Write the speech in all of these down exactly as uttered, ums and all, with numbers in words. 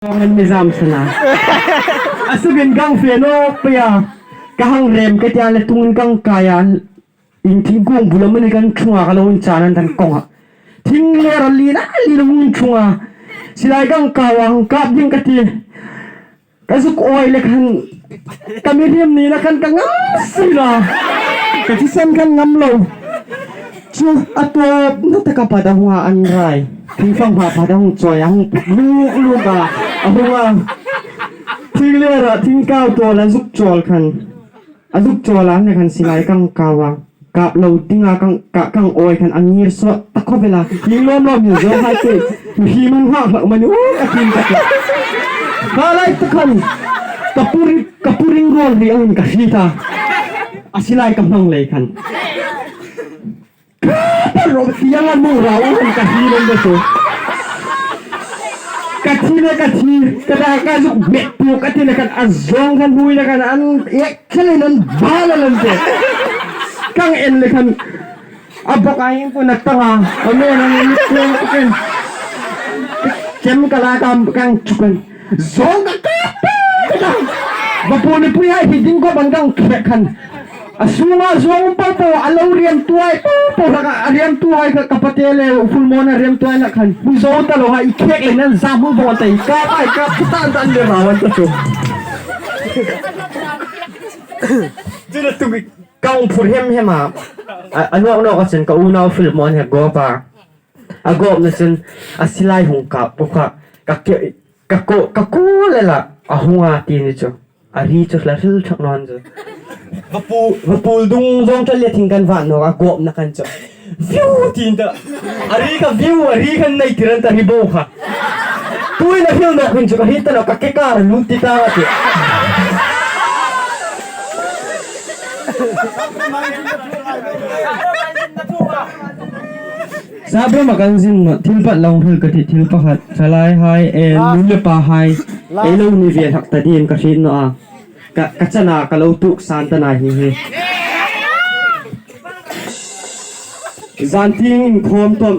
Kong an mi zam sana. A sukin kang fe nawk pei a. Ka hang rem ka tia le tungin kang kai a. Ieng thingkung bula mani kan ṭhunga ka lo inchana an tan kong a. Thing le ra lina lina hung ṭhunga. Silai kang kau a hung kap ding ka ti. Ka zuk awi le khan ka mi rim nina khan ka ngam sila. Ka thisan khan ngam lo. Chu a tawpna taka pat a hung a an rai. Thingfang hma pat a hung chawi a hung luk luk a a hung a. Thing le ra thing kau tawl a zuk chawl khan. A zuk chawl a ni khan silai kang kau a. Kap lo dinga kang, ka, kang awi khan a ngir sawt ta khawp el a. Hi lawm lawm hi zo hai te. Hi man hak hlak mani u ka tin ka ta. Ka lai ta khan. Ka puri, ka puring rol ri angin ka hri ta. A silai ka hmang lei khan. Ka ro ti ang an mu ra u ka hri lem de so. Ka thi le ka thi, ka da ka zuk bet pu ka ti le khan a zong khan hui le khan an ek Khelin an bala lan te. Kang en le khan. A bok a in ku na tanga. A me na ni ku ku ken. Kem kala kam kang chukan. Zong ka ka. Ba pu ni pui hai hi ding ko ban kang khek khan. A sunga zong pa po a lo riam tuai po po la ka a riam tuai ka ka pate le full moon a riam tuai la khan. Bu zo ta lo ha i khek le nan za mu bo ta i ka ai ka tan tan le rawan ta chu. Chu la tu ka hung phur hem hem a. A, a nawk nawk a chun ka unau film on he gawp a. A gawpna chun a silai hung kap bawk a. Ka ke, ka ko, ka ko le la a hung a ti ni chu. A ri chu hla hril thak nawn chu. Va pu, va pul dung zawng ṭan le thing kan vah nawk a gawpna kan chu. Viu tin ta. A ri kha viu, a ri khan nei tir an ta ri bo kha. Tuin a hril nawk hin chu ka hriet ta nawk ka ke kar lut ti ta a ti. Sabram a kan zin nawh, thil pat lo hril ka ti, thil pakhat. Thalai hai, e, nu le pa hai. Ei lo ni ve hlak ta ding ka hriet nawh a. Ka, ka chana ka lo tuk san ta na hi hi. Zan tieng inkhawm tawm.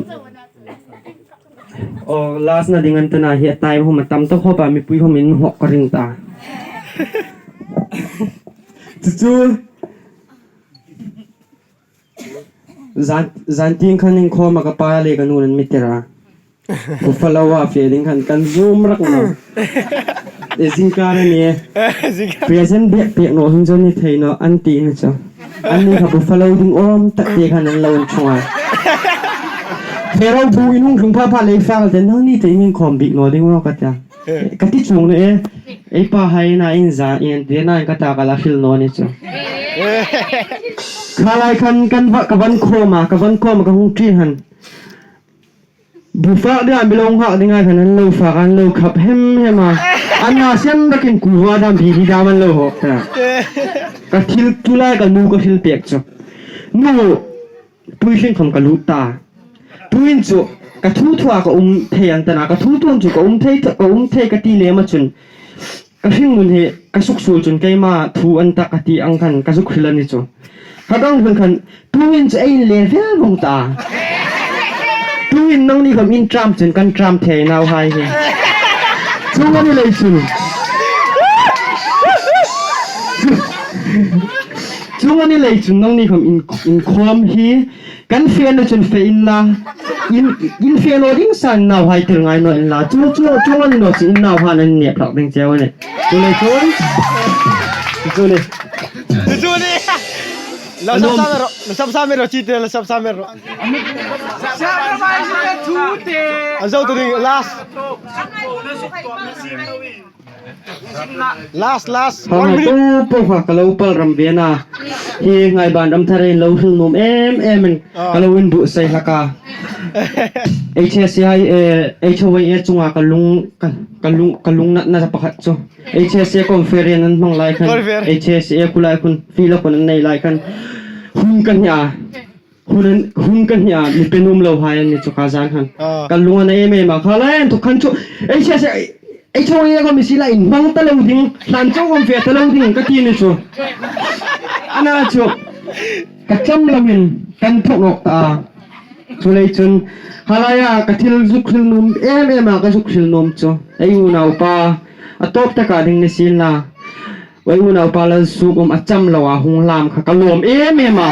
O, last na ding an ta na hi a time hum a tam tawk hawp a mipui hawm in hawk ka ring ta. Chu chu. Zan, zan tieng khan inkhawm a ka pa le ka nu an mi tir a. Buffalo a fe ding khan kan zum rak naw. E zingkar a ni. Zingkar. Present bek pek naw hung zo ni thei naw an ti ni chu. An ni kha Buffalo ding awm tak te khan an lo inchung a. Pharaoh bu in hung tlung pha pha lei fak te nang ni te inkhawm bik naw ding aw ka ta. Ka ti chung naw e. Ei pa hai na in za in te na ka ta ka la hril naw ni chu. Kha lai khan kan va ka van khawm a, ka van khawm a ka hung ṭi han. Bu fak ding a mi lo hak ding a khan an lo fak an lo khap hem hem a. An na sian rakin kuva dam hi hi dam an lo hawk ta. Ka thil tu lai ka nu ka thil pek chu. Nu, tui hring kham ka lut ta. Tuin chu ka thu thua ka um thei an ta na ka thu tuin chu ka um thei ka um thei ka ti lem a chun. Ka hringnun hi ka suksuol chun keima thu an tak a ti ang khan ka zuk hril a ni chu. Kha dang hun khan tuin chu ei le vel vong ta. Tuin nangni khom in ṭam chun kan ṭam thei nau hai hi. Chuong a ni lei chun. Chuong a ni lei chun nangni khom in, inkhawm hi Kan fe naw chun fe inla. In, in fe naw ding san nauhai tir ngai naw inla. Chu, chu, chu an naw chu in nauhan an nep hlak ding cheu a nih. Chu le chun. Chu le. Chu le. La sap sa me ro, la sap sa me ro, chi te la sap sa me ro. An zo tu ding last. Last, last, one minute. Hang po po kha ka lo pal ram ve na. Hi ngai ban ram thar in lo hril nuom em em in ka lo inbuotsai hlak a. H S A, eh, H O A chunga ka lung, ka, ka lung, ka lungnatna pakhat chu. H S A conference an hmang lai khan. Conference. H S A kulai khun, field a khun an nei lai khan. Hun ka hni a. Hun, hun ka hni a, mi pe nuom lo hai an ni chu kha zan khan. Ah. Ka lung a na em em a, kha lai an thawk khan chu, ei sia sia, ei chawng ei ka mi si la in hmang ta lo ding, hlan chawng awm fe ta lo ding, ka ti ni chu. Ana chu, ka cham lo in, kan thawk nawk ta a. Chuleiin chun, halaia ka thil zuk hril nuom em em a, ka zuk hril nuom chu ei unaupa, a tawp taka ding ni sienla, ei unaupa Lalsuk um a cham loa hung lam kha ka lawm em em a.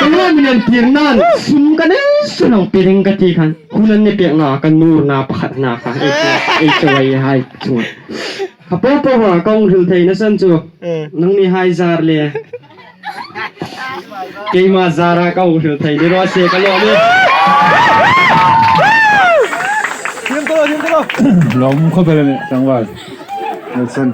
Ka lawm in an tir nan, sum ka nei sunang piring ka ti khan, hun an ni pekna ka nurna pakhatna kha ei chu, ei chu ei hai chu. Kha po po ha ka hung hril theina san chu, nangni hai zar le keima zara ka hung hril thei ni raw se ka lawm e. Thiam ta lo, thiam ta lo. Lawm khawp el a nih, tlangval. Nelson.